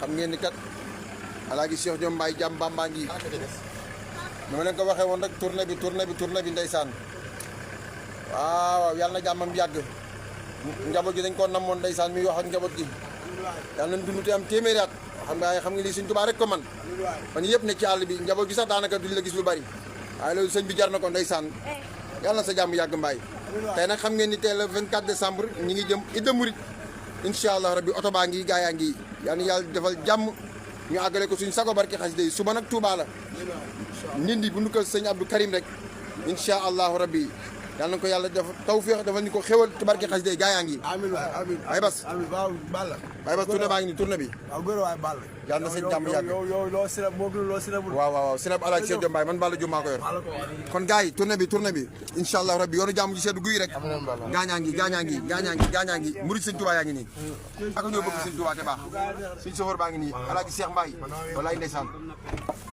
xam ngeen ni kat Alaaji Cheikh Diom Mbaye jàmm Bamba ngi dama leen ko waxee woon rek tournée bi ndeysaan waaw yàlla na jàmmam yàgg njaboot gi dañ koo namoon ndeysaan mi wax ak njaboot gi yàlla nañ dund te am téeméeri at xam nga lii Sëñ Tuubaa rek ko man fan yëpp ne ci àll bi njaboot gi sax daanaka duñ la gis lu bari waaye loolu sëñ bi jar na ko ndeysaan yàlla na sa jàmm yàgg Mbaye tey nag xam ngeen ni tey le 24 décembre ñi ngi jëm Idda Mouride incha allah rabbi oto baa ngi gaa yaa ngi yàlla defal jàmm ñu àggale ko suñu sago barki xasida yi suba nag Touba la ndindi bu nukkal sëñ Abdou Karim rek incha allahu rabbi yàlla na ko yàlla def tawfeex defal ñu ko xéwal ci barki xasida yi gaa yaa ngi amiin waay amiin ay bas waaw Balla ay bas tournée baa ngi ni tournée bi waaw góor waay Balla yàlla na seen jàmm yàgg yow loo sinab moo gën loo sinabul waaw sinab Alaaji Cheikh Diom Mbaye man Balla Diom maa ko yor kon gars yi tournée bi incha allah rabbi yoonu jàmm ji seddu guy rek gaañaa ngi murid Sëñ Tuubaa yaa ngi nii ak ñoo bëgg Sëñ Tuubaa te baax suñ soxor baa ngi nii Alaaji Cheikh Mbaye walaay ndeysaan